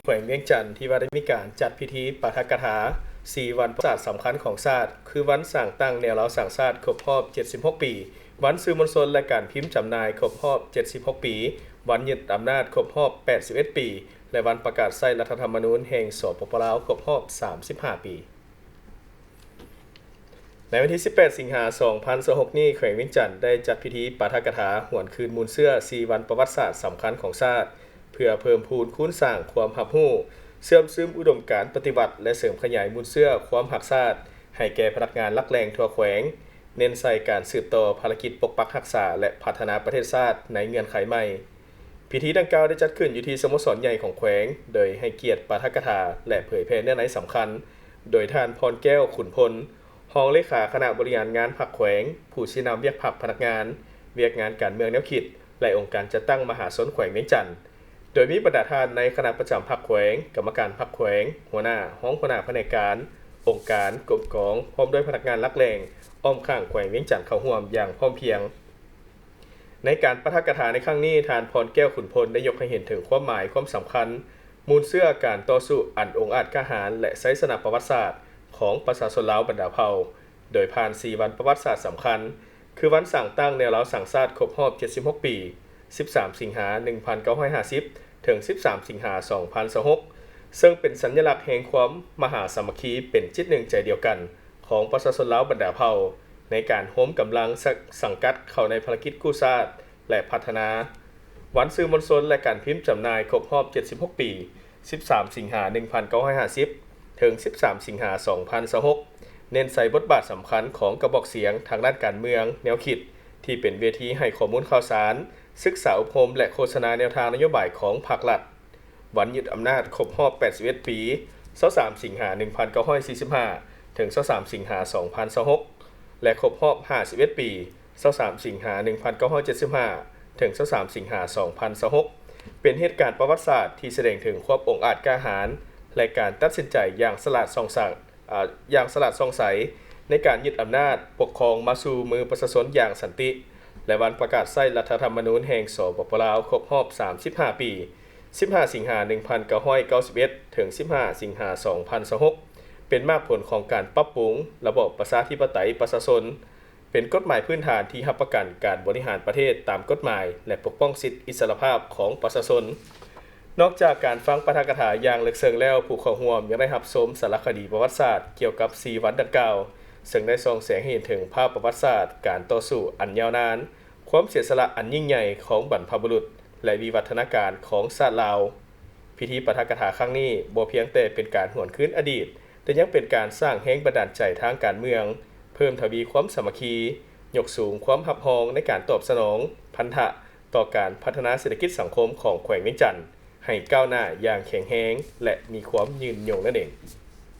ແຂວງວຽງຈັນ ທີ່ວ່າໄດ້ມີການຈັດພິທີປາຖະກະຖາ ສີ່ວັນປະຫວັດສາດສຳຄັນຂອງຊາດ ຄືວັນສ້າງຕັ້ງແນວລາວສ້າງຊາດຄົບຮອບ ເຈັດສິບຫົກ ປີ, ວັນສື່ມວນຊົນ ແລະ ການພິມຈຳໜ່າຍຄົບຮອບ ເຈັດສິບຫົກ ປີ, ວັນຍຶດອຳນາດຄົບຮອບ ແປດສິບເອັດ ປີ ແລະ ວັນປະກາດໃຊ້ລັດຖະທຳມະນູນແຫ່ງ ສປປ ລາວ ຄົບຮອບ ສາມສິບຫ້າ ປີ. ໃນວັນທີ ສິບແປດ ສິງຫາ ສອງພັນຊາວຫົກ ນີ້, ແຂວງວຽງຈັນໄດ້ຈັດພິທີປາຖະກະຖາຫວນຄືນມູນເຊື້ອ ສີ່ວັນປະຫວັດສາດສຳຄັນຂອງຊາດ ເພື່ອເພີ່ມພູນຄູນສ້າງຄວາມຮັບຮູ້, ເຊື່ອມຊຶມອຸດົມການປະຕິວັດ ແລະ ເສີມຂະຫຍາຍມູນເຊື້ອຄວາມຮັກຊາດໃຫ້ແກ່ພະນັກງານຫຼັກແຫຼ່ງທົ່ວແຂວງ, ເນັ້ນໃສ່ການສືບຕໍ່ພາລະກິດປົກປັກຮັກສາ ແລະ ພັດທະນາປະເທດຊາດໃນເງື່ອນໄຂໃໝ່. ພິທີດັ່ງກ່າວໄດ້ຈັດຂຶ້ນຢູ່ທີ່ສະໂມສອນໃຫຍ່ຂອງແຂວງ, ໂດຍໃຫ້ກຽດປາຖະກະຖາ ແລະ ເຜີຍແຜ່ເນື້ອໃນສຳຄັນ ໂດຍທ່ານ ພອນແກ້ວ ຂຸນພົນ, ຮອງເລຂາຄະນະບໍລິຫານງານພັກແຂວງ, ຜູ້ຊີ້ນຳວຽກພັກພະນັກງານ, ວຽກງານການເມືອງແນວຄິດ ແລະ ອົງການຈັດຕັ້ງມະຫາຊົນແຂວງວຽງຈັນ, ໂດຍມີບັນດາທ່ານໃນຄະນະປະຈຳພັກແຂວງ, ກຳມະການພັກແຂວງ, ຫົວໜ້າ, ຮອງຫົວໜ້າພະແນກການ, ອົງການ, ກົມກອງ, ພ້ອມດ້ວຍພະນັກງານຫຼັກແຫຼ່ງອ້ອມຂ້າງແຂວງວຽງຈັນເຂົ້າຮ່ວມຢ່າງພ້ອມພຽງ. ໃນການປາຖະກະຖາໃນຄັ້ງນີ້, ທ່ານ ພອນແກ້ວ ຂຸນພົນ ໄດ້ຍົກໃຫ້ເຫັນເຖິງຄວາມໝາຍຄວາມສຳຄັນ ມູນເຊື້ອການຕໍ່ສູ້ອັນອົງອາດກ້າຫານ ແລະ ໄຊຊະນະປະຫວັດສາດຂອງປະຊາຊົນລາວບັນດາເຜົ່າ, ໂດຍຜ່ານ ສີ່ວັນປະຫວັດສາດສຳຄັນ ຄືວັນສ້າງຕັ້ງແນວລາວສ້າງຊາດຄົບຮອບ ເຈັດສິບຫົກ ປີ, ສິບສາມ ສິງຫາ ໜຶ່ງພັນເກົ້າຮ້ອຍຫ້າສິບ ເຖິງ ສິບສາມ ສິງຫາ ສອງພັນຊາວຫົກ ເຊິ່ງເປັນສັນຍະລັກແຫ່ງຄວາມມະຫາສາມັກຄີເປັນຈິດໜຶ່ງໃຈດຽວກັນຂອງປະຊາຊົນລາວບັນດາເຜົ່າ ໃນການໂຮມກຳລັງສະ ສັງກັດເຂົ້າໃນພາລະກິດກູ້ຊາດ ແລະ ພັດທະນາ. ວັນສື່ມວນຊົນ ແລະ ການພິມຈຳໜ່າຍຄົບຮອບ ເຈັດສິບຫົກ ປີ, ສິບສາມ ສິງຫາ ໜຶ່ງພັນເກົ້າຮ້ອຍຫ້າສິບ ເຖິງ ສິບສາມ ສິງຫາ ສອງພັນຊາວຫົກ ເນັ້ນໃສ່ບົດບາດສຳຄັນຂອງກະບອກສຽງທາງດ້ານການເມືອງ, ແນວຄິດ ທີ່ເປັນເວທີໃຫ້ຂໍ້ມູນຂ່າວສານ, ສຶກສາອົບຮົມ ແລະ ໂຄສະນາແນວທາງນະໂຍບາຍຂອງພັກລັດ. ວັນຍຶດອຳນາດຄົບຮອບ ແປດສິບເອັດ ປີ, ຊາວສາມ ສິງຫາ ໜຶ່ງພັນເກົ້າຮ້ອຍສີ່ສິບຫ້າ ເຖິງ ຊາວສາມ ສິງຫາ ສອງພັນຊາວຫົກ ແລະ ຄົບຮອບ ຫ້າສິບເອັດ ປີ, ຊາວສາມ ສິງຫາ ໜຶ່ງພັນເກົ້າຮ້ອຍເຈັດສິບຫ້າ ເຖິງ ຊາວສາມ ສິງຫາ ສອງພັນຊາວຫົກ ເປັນເຫດການປະຫວັດສາດທີ່ສະແດງເຖິງຄວາມອົງອາດກ້າຫານ ແລະ ການຕັດສິນໃຈຢ່າງສະຫຼາດສ່ອງໃສ ອາ ຢ່າງສະຫຼາດສ່ອງໃສ ໃນການຍຶດອຳນາດປົກຄອງມາສູ່ມືປະຊາຊົນຢ່າງສັນຕິ ແລະ ວັນປະກາດໃຊ້ລັດຖະທຳມະນູນແຫ່ງ ສປປ ລາວ ຄົບຮອບ ສາມສິບຫ້າ ປີ, ສິບຫ້າ ສິງຫາ ໜຶ່ງພັນເກົ້າຮ້ອຍເກົ້າສິບເອັດ ເຖິງ ສິບຫ້າ ສິງຫາ ສອງພັນຊາວຫົກ ເປັນໝາກຜົນຂອງການປັບປຸງລະບອບປະຊາທິປະໄຕປະຊາຊົນ, ເປັນກົດໝາຍພື້ນຖານທີ່ຮັບປະກັນການບໍລິຫານປະເທດຕາມກົດໝາຍ ແລະ ປົກປ້ອງສິດອິດສະຫຼະພາບຂອງປະຊາຊົນ. ນອກຈາກການຟັງປາຖະກະຖາຢ່າງເລິກເຊິ່ງແລ້ວ, ຜູ້ເຂົ້າຮ່ວມຍັງໄດ້ຮັບຊົມສາລະຄະດີປະຫວັດສາດກ່ຽວກັບ ສີ່ ວັນດັ່ງກ່າວ, ເຊິ່ງໄດ້ສ່ອງແສງໃຫ້ເຫັນເຖິງພາບປະຫວັດສາດການຕໍ່ສູ້ອັນຍາວນານ, ຄວາມເສຍສະຫຼະອັນຍິ່ງໃຫຍ່ຂອງບັນພະບຸລຸດ ແລະ ວິວັດທະນາການຂອງຊາດລາວ. ພິທີປາຖະກະຖາຄັ້ງນີ້ບໍ່ພຽງແຕ່ເປັນການຫວນຄືນອະດີດ, ແຕ່ຍັງເປັນການສ້າງແຮງບັນດານໃຈທາງການເມືອງ, ເພີ່ມທະວີຄວາມສາມັກຄີ, ຍົກສູງຄວາມຮັບຮອງໃນການຕອບສະໜອງພັນທະຕໍ່ການພັດທະນາເສດຖະກິດສັງຄົມຂອງແຂວງວຽງຈັນ ໃຫ້ກ້າວໜ້າຢ່າງແຂງແຮງ ແລະ ມີຄວາມຍືນຍົງນັ້ນເອງ.